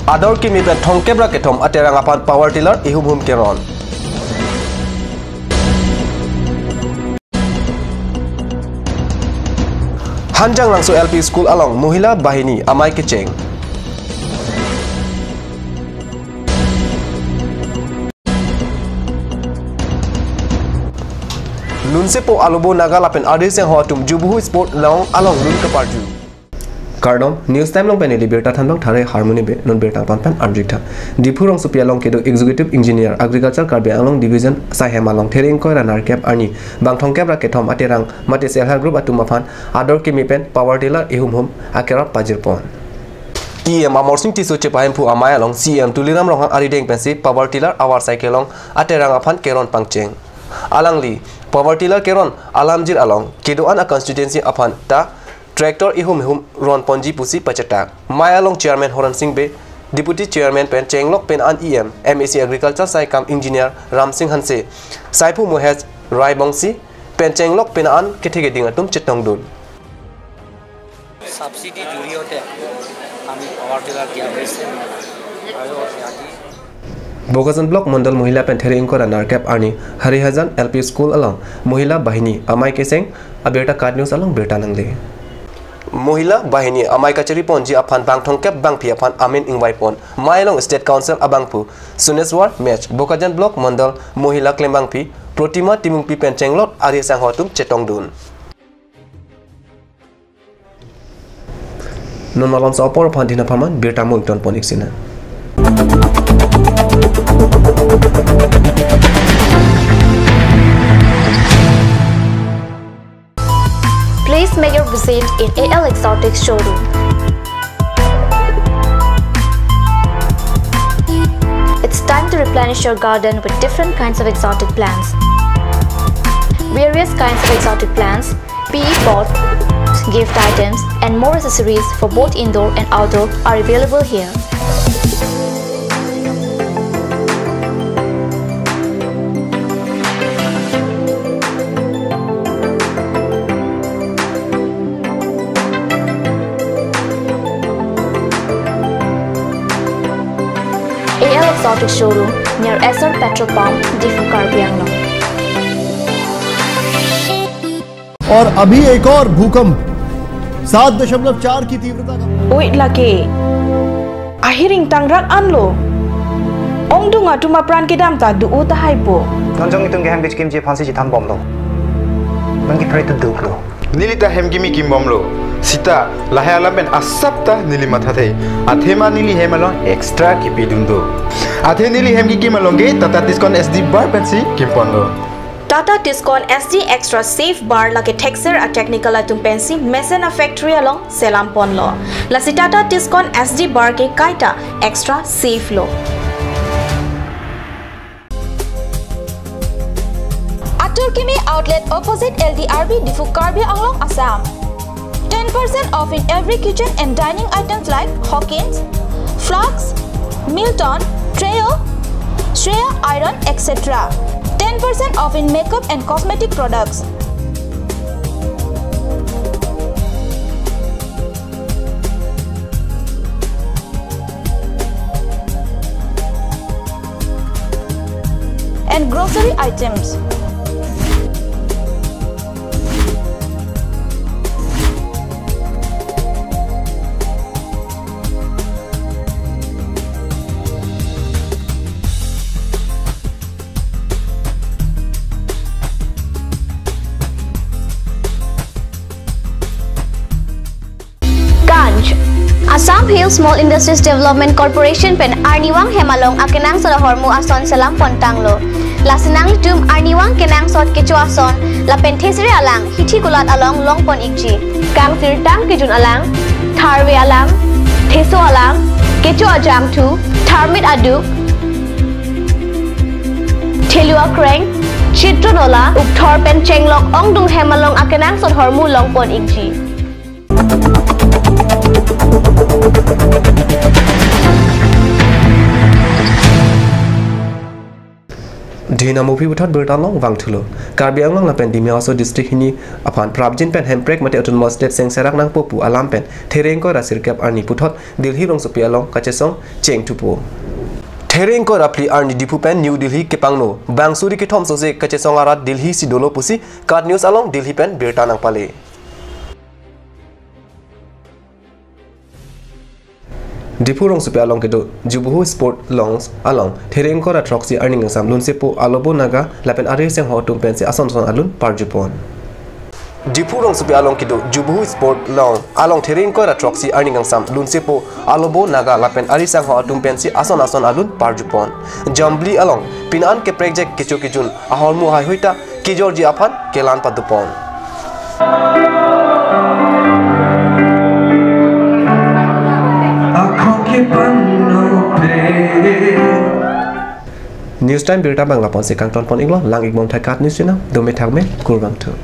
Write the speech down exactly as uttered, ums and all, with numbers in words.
Ador kimi pen thomkep ra kethom aterang aphan power tiller ihum hum keron. Hanjanglangso L P School along Mohila Bahini amei kecheng. Lunsepo alobo Naga lapen Adi Sengho atum Jubuhu Sport Ground along lun kaparju. Kardom, News Time along pen neli birta thanbang Thare Harmony Bey, non birta tonpen arjutha. Diphu rongsopi along kedo Executive Engineer Agriculture Karbi Anglong Division asai hem along There ingkoi ra nerkep arni bang thomkep ra kethom aterang mate Self Help Group atum aphan ador kimi pen power tiller ihum hum akerot pajirpon. E M Amarsing Tisso chepahemphu amei along C E M Tuliram Ronghang arideng pensi power tiller avarsai kelong aterang aphan keron pangcheng. Alangli power tiller keron alamjir along kedo-an a constituency aphan ta tractor ihum ihum ronponji pusi pachetak. Mei along Chairman Horen Sing Bey, Deputy Chairman pen chenglok pena-an E M, M A C Agriculture sai kam Engineer Ramsing Hanse, saiphu Mohesh Rai Bongsi pen chenglok pena-an kethe keding atum chetongdun. Subsidy জৰিয়তে আমি power tiller দিয়া হৈছে আৰু আজি Bokajan Block Mondol Mohila pen There ingkoi ra nerkep arni Harihajan L P School along Mohila Bahini amei kecheng abirta KAT News along birta nangle. Mohila Bahini amei kachariponji aphan bang thomkep bangphi aphan amen ingvaipon. Mei along State Council abangphu Suneswar Mech, Bokajan Block Mondol Mohila klembangpi Protima Timungpi pen chenglok Adi Sengho atum chetongdun. Non malomso apor aphan dina pharman birta mo ingtonpon iksina. Please make your visit in A L Exotic Showroom. It's time to replenish your garden with different kinds of exotic plants. Various kinds of exotic plants, P E pots, gift items, and more accessories for both indoor and outdoor are available here. A L Exotic Showroom near Esso Petrol Pump, Diphu, Karbi Anglong. और अभी एक और भूकंप सात दशमलव चार की तीव्रता का। Oi lake. Ahiring tangrak anlo. Ongdung atum apran kedam ta do-o tahai po. Nonjong itum ke hem kechikimji aphansi chethanbomlo. Nonke pray to duklo. Neli ta hem kimi kimbomlo. Sita lahai alam pen asap ta neli mathathe. Athema neli hem along extra kipidun do. Athe neli hem kikim along ke Tata Tiscon S D bar pensi kimponlo. Tata Tiscon S D Extra Safe Bar lake thekser a technical atum pensi mesen a factory along selamponlo. Lasi Tata Tiscon S D Bar ke kaita extra safe lo. Atur Kimi Outlet opposite L T R B Diphu, Karbi Anglong, Assam. Ten percent off in every kitchen and dining items like hokins, flasks, Milton, Trio, Shreya iron, et cetera. Ten percent off in makeup and cosmetic products. And grocery items. Ganj. Assam Hill Small Industries Development Corporation pen arnivang hem along akenangsot ahormu ason selampontanglo. Lasi nanglitum arnivang kenangsot kecho ason lapen thesere alang hithi kulat along longpon ikji. Kangsirtang kejun alang, tharve alang, theso alang, kecho ajangthu, tharmit aduk, thelu akreng, chitron ola, ukthor pen chenglok ongdung hem along akenangsot ahormu longpon ikji. Dina Mupi puthot birta along vangthulo. Karbi Anglong lapen Dima Hasao district hini aphan prapjin pen hemprek mate autonomous state sengserak nangpo pu alam pen There ingkoi ra sirkep arni puthot Delhi rongsopi along kachesong chengthupo. There ingkoi ra phli arni Diphu pen New Delhi kepangno bang suri kethom sose kachesong arat Delhi si dolo pusi KAT News along Delhi pen birta nangpale. Diphu rongsopi along kedo Jubihu Sport Lounge along There ingkoi ra throksi arni kangsam lunsepo alobo naga lapen ari sengho atum pensi ason ason alun parjupon. Diphu rongsopi along kedo Jubihu Sport Lounge along There ingkoi ra throksi arni kangsam lunsepo alobo naga lapen ari sengho atum pensi ason ason alun parjupon. Jambili along pini an keprekjek kecho kejun ahormu haihui ta kejorji aphan kelang padopon. News Time birta bang lapu-an si kangtonpon iklo, lang ikbom thai KAT News channel, dome thakme, kurvangthu.